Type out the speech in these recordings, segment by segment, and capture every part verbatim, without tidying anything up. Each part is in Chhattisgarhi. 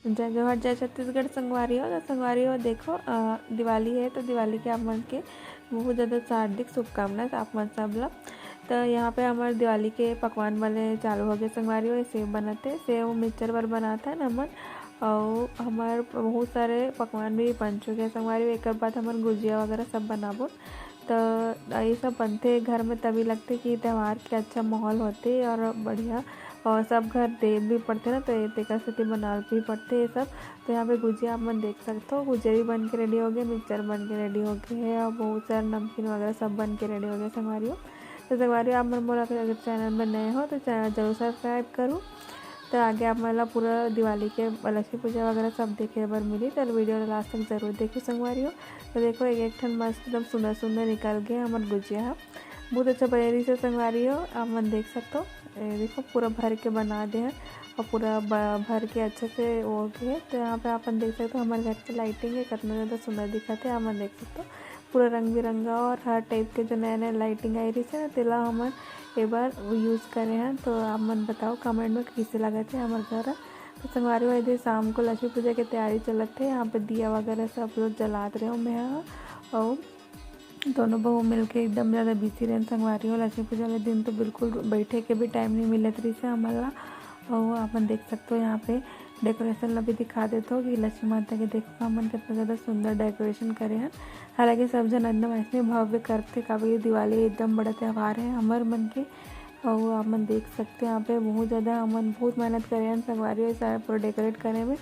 जय जोहार, जय छत्तीसगढ़ संगवारी हो। तो संगवारी हो, देखो, अ, दिवाली है, तो दिवाली के आप मन के बहुत ज़्यादा हार्दिक शुभकामना आप मन सब ला। तो यहाँ पे हमारे दिवाली के पकवान बने चालू हो गए संगवारी हो। सेव बनत है, सेव मिक्सचर बर बनात है हमन, और हमारे बहुत सारे पकवान भी बन चुके हैं संगवारी हो। एक बाद हमन गुजिया वगैरह सब बनाबो। तो ये सब बनते घर में, तभी लगते कि त्यौहार के अच्छा माहौल होते और बढ़िया, और सब घर देव भी पड़ते ना, तो ये तेकर सेती बनाल भी पड़ते ये सब। तो यहाँ पे गुजिया आप मन देख सकते हो, गुजिया भी बन के रेडी हो गए, मिक्सचर बन के रेडी हो गए है, और बहुत सारा नमकीन वगैरह सब बन के रेडी हो गए संगवारी हो। तो संगवारी हो, आप मन मोला अगर चैनल में नए हो तो चैनल जरूर सब्सक्राइब करूँ। तो आगे आप मन ला पूरा दिवाली के लक्ष्मी पूजा वगैरह सब देखे बर मिली, तो वीडियो ला लास्ट तक जरूर देखो संगवारी हो। तो देखो, एक एक ठन मस्त एकदम सुंदर सुंदर निकल गए हमर गुजिया ह। बहुत अच्छा बने रहिस हे संगवारी हो, आप मन देख सकते हो। ए, देखो, पूरा भर के बना दे हैं और पूरा ब-, भर के अच्छे से हो गए। तो यहाँ पे आप मन देख सकते हो, हमारे घर की लाइटिंग है, कितना ज़्यादा सुंदर दिखत है, आप मन देख सकते हो। पूरा रंग बिरंगा और हर टाइप के जो नया नया लाइटिंग आई रहिस हे ना, तेला हमन ए बार यूज़ करे हन। तो आप मन बताओ कमेंट में कैसे लगत हे हमर घर। तो संगवारी हो, एदे शाम को लक्ष्मी पूजा के तैयारी चलत हे। यहाँ पे दिया वगैरह सब लोग जलात रहे हो मैं ह। और दोनों बहू मिलके एकदम ज़्यादा बिजी रहन संगवारी हो। लक्ष्मी पूजा वाले दिन तो बिल्कुल बैठे के भी टाइम नहीं मिलत रहिस हे हमन ला। और आप मन देख सकते हो, यहाँ पे डेकोरेशन ला भी दिखा देते हो कि लक्ष्मी माता के देखो हमन कितना ज़्यादा सुंदर डेकोरेशन करे हन। हालांकि सब झन एकदम ऐसने भव्य करथे, काबर ये दिवाली एकदम बड़ा त्यौहार है हमर मन के। और आप मन देख सकते हो, यहाँ पे बहुत ज़्यादा हमन बहुत मेहनत करे हन संगवारी हो, सारा पूरा डेकोरेट करे में।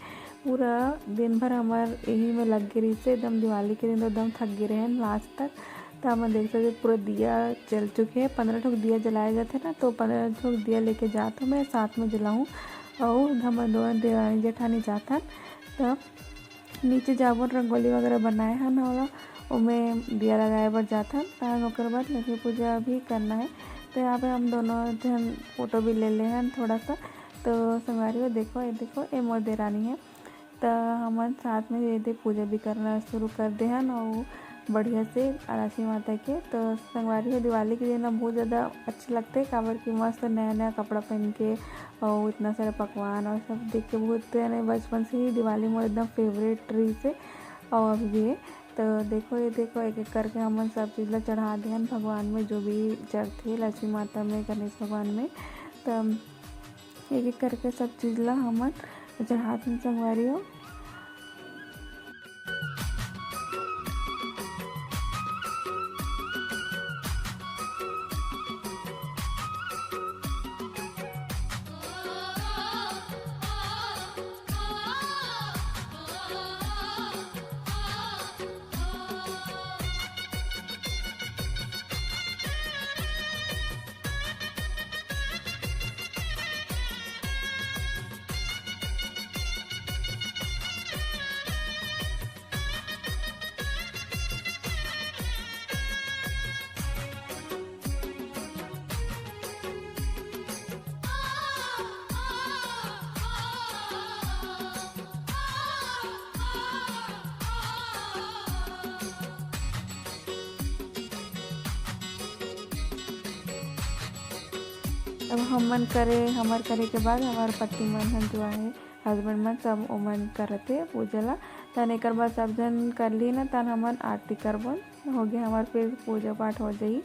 पूरा दिन भर हमर यही में लग गे रहिस हे, एकदम दिवाली के दिन तो एकदम थक गे रहे हन लास्ट तक। तो आप मन देख सकते हो, पूरा दिया जल चुके हैं। पंद्रह ठोक दिया जलाए जाते ना, तो पंद्रह ठोक दिया लेके जात हूँ मैं, साथ में जलाऊँ। और हमन दोनों देवरानी जेठानी जात हन, तब नीचे जाबो, रंगोली वगैरह बनाए हन, ओला ओमे दिया लगाए बर जात हन। तहन ओकर बाद लक्ष्मी पूजा भी करना है। तो यहाँ पे हम दोनों झन फोटो भी ले ले हन थोड़ा सा। तो संगवारी हो, देखो, ये देखो, ये मोर देरानी है। तो हमन साथ में ये दे पूजा भी करना शुरू कर दे हन, और बढ़िया से लक्ष्मी माता के। तो संगवारी हो, दिवाली के दिन ना बहुत ज़्यादा अच्छे लगते, काबर कि मस्त नया नया कपड़ा पहन के और इतना सारा पकवान और सब देख के बहुत, यानी बचपन से ही दिवाली मोर एकदम फेवरेट रहिस हे और अभी भी है। तो देखो, ये देखो, एक एक करके हमन सब चीज़ ला चढ़ा दे हन भगवान में, जो भी चढ़थे लक्ष्मी माता में, गणेश भगवान में। तो एक एक करके सब चीज़ ला हमन चढ़ात हन संगवारी हो। अब हमन करे, हमर करे के बाद हमर पति मन ह जो आहे, हस्बैंड मन, सब ओमन करत हे पूजा ला। तहन एकर बाद सब झन कर ली ना, तहन हमन आरती करबोन, हो गया हमर, फिर पूजा पाठ हो जाही।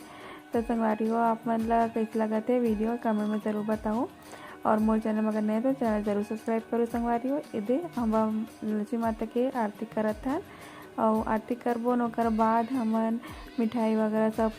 तो संगवारी हो, आप मन ला कैसे लगत हे वीडियो, कमेंट में जरूर बताओ। और मोर चैनल में अगर नए हो तो चैनल जरूर सब्सक्राइब करो संगवारी हो। एदे हम लक्ष्मी माता के आरती करत हन, और आरती करबोन, ओकर बाद हमन मिठाई वगैरह सब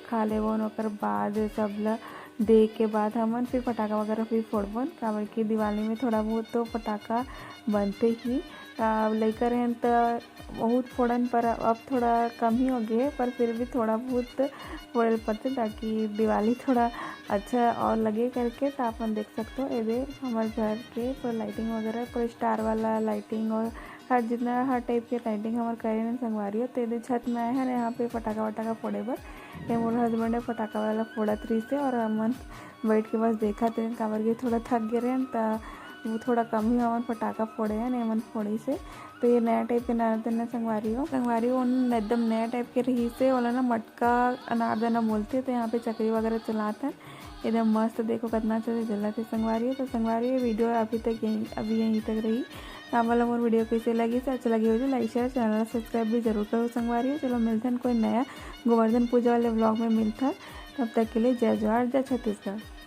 खा लेबोन। ओकर बाद सब ल दे के बाद हमन फिर फटाका वगैरह भी फोड़बोन, काबर कि दिवाली में थोड़ा बहुत तो फटाका बनते ही। अब लइका रहन त बहुत फोड़न, पर अब थोड़ा कम ही हो गए, पर फिर भी थोड़ा बहुत फोड़े ल पड़ते, ताकि दिवाली थोड़ा अच्छा और लगे करके। तो आप मन देख सकते हो, एदे हमर घर के पूरा लाइटिंग वगैरह, पूरा स्टार वाला लाइटिंग और हर जितना हर टाइप के लाइटिंग हमर करे हन संगवारी हो। तो एदे छत में आए हन यहाँ पे फटाका वटाका फोड़े बर। ये मोर हस्बैंड है फटाका वाला फोड़त रहिस हे और हमन बैठ के बस देखत रहेन, काबर के थोड़ा थक गे रहेन, त वो थोड़ा कम ही हमन फटाका फोड़े हन, एमन फोड़िस हे। तो ये नया टाइप के नाना तेना संगवारी हो, संगवारी हो, उन एकदम नया टाइप के रहिस हे, ओला ना मटका अनारदाना बोलथे। तो यहाँ पे चकरी वगैरह चलात हन, एकदम मस्त, देखो कितना अच्छा से जलत हे संगवारी हो। तो संगवारी हो, वीडियो अभी तक यहीं, अभी यहीं तक रही। आप मन ला मोर video कइसे लगिस, अच्छा लगे हो जो like share channel ला subscribe भी जरूर करो संगवारी हो। चलो मिलथन कोई नया गोवर्धन पूजा वाले vlog में मिलथन, तब तक के लिए जय जोहार, जय छत्तीसगढ़।